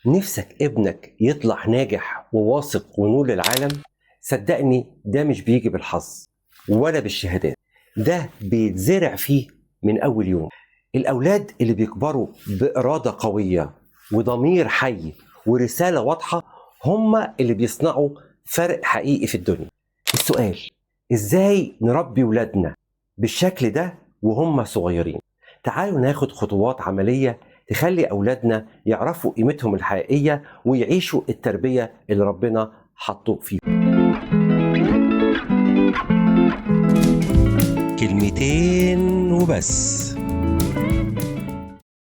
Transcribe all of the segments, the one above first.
نفسك ابنك يطلع ناجح وواثق ونور للعالم؟ صدقني ده مش بيجي بالحظ ولا بالشهادات، ده بيتزرع فيه من أول يوم. الأولاد اللي بيكبروا بإرادة قوية وضمير حي ورسالة واضحة هم اللي بيصنعوا فرق حقيقي في الدنيا. السؤال: إزاي نربي ولادنا بالشكل ده وهم صغيرين؟ تعالوا ناخد خطوات عملية تخلي أولادنا يعرفوا قيمتهم الحقيقية ويعيشوا التربية اللي ربنا حطه فيهم. كلمتين وبس.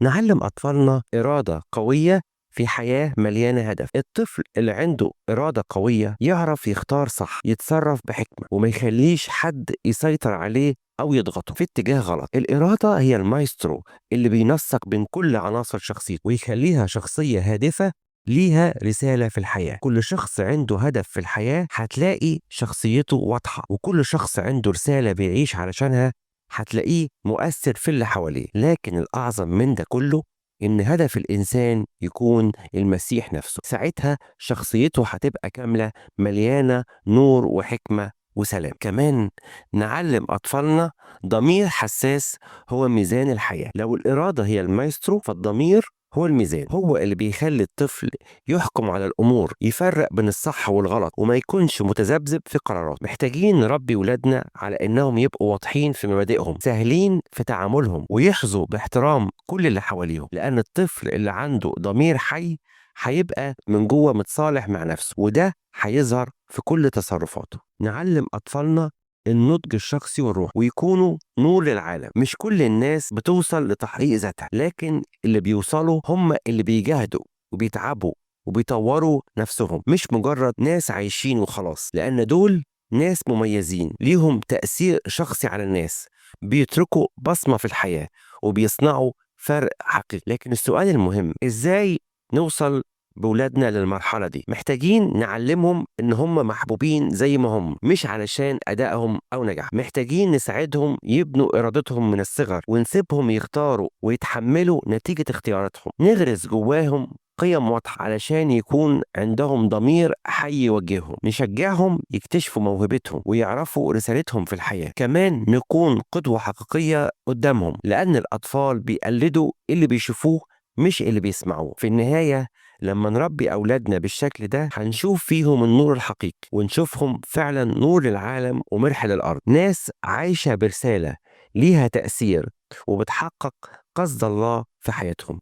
نعلم أطفالنا إرادة قوية في حياة مليانة هدف. الطفل اللي عنده إرادة قوية يعرف يختار صح، يتصرف بحكمة، وما يخليش حد يسيطر عليه أو يضغطه في اتجاه غلط. الإرادة هي المايسترو اللي بينسق بين كل عناصر شخصيته ويخليها شخصية هادفة ليها رسالة في الحياة. كل شخص عنده هدف في الحياة هتلاقي شخصيته واضحة، وكل شخص عنده رسالة بيعيش علشانها هتلاقيه مؤثر في اللي حواليه. لكن الأعظم من ده كله إن هدف الإنسان يكون المسيح نفسه. ساعتها شخصيته هتبقى كاملة مليانة نور وحكمة وسلام. كمان نعلم أطفالنا ضمير حساس هو ميزان الحياة. لو الإرادة هي المايسترو فالضمير هو الميزان، هو اللي بيخلي الطفل يحكم على الأمور، يفرق بين الصح والغلط، وما يكونش متذبذب في قراراته. محتاجين نربي ولادنا على إنهم يبقوا واضحين في مبادئهم، سهلين في تعاملهم، ويحظوا باحترام كل اللي حواليهم. لأن الطفل اللي عنده ضمير حي هيبقى من جوه متصالح مع نفسه، وده هيظهر في كل تصرفاته. نعلم أطفالنا النضج الشخصي والروح ويكونوا نور للعالم. مش كل الناس بتوصل لتحقيق ذاتها، لكن اللي بيوصلوا هم اللي بيجاهدوا وبيتعبوا وبيطوروا نفسهم، مش مجرد ناس عايشين وخلاص. لأن دول ناس مميزين ليهم تأثير شخصي على الناس، بيتركوا بصمة في الحياة وبيصنعوا فرق حقيقي. لكن السؤال المهم: إزاي نوصل بولادنا للمرحلة دي؟ محتاجين نعلمهم إن هم محبوبين زي ما هم، مش علشان أدائهم أو نجاح. محتاجين نساعدهم يبنوا إرادتهم من الصغر، ونسيبهم يختاروا ويتحملوا نتيجة اختياراتهم. نغرس جواهم قيم واضحة علشان يكون عندهم ضمير حي يوجههم. نشجعهم يكتشفوا موهبتهم ويعرفوا رسالتهم في الحياة. كمان نكون قدوة حقيقية قدامهم، لأن الأطفال بيقلدوا اللي بيشوفوه مش اللي بيسمعوه. في النهاية لما نربي أولادنا بالشكل ده هنشوف فيهم النور الحقيقي، ونشوفهم فعلا نور للعالم وملح للأرض. ناس عايشة برسالة ليها تأثير وبتحقق قصد الله في حياتهم.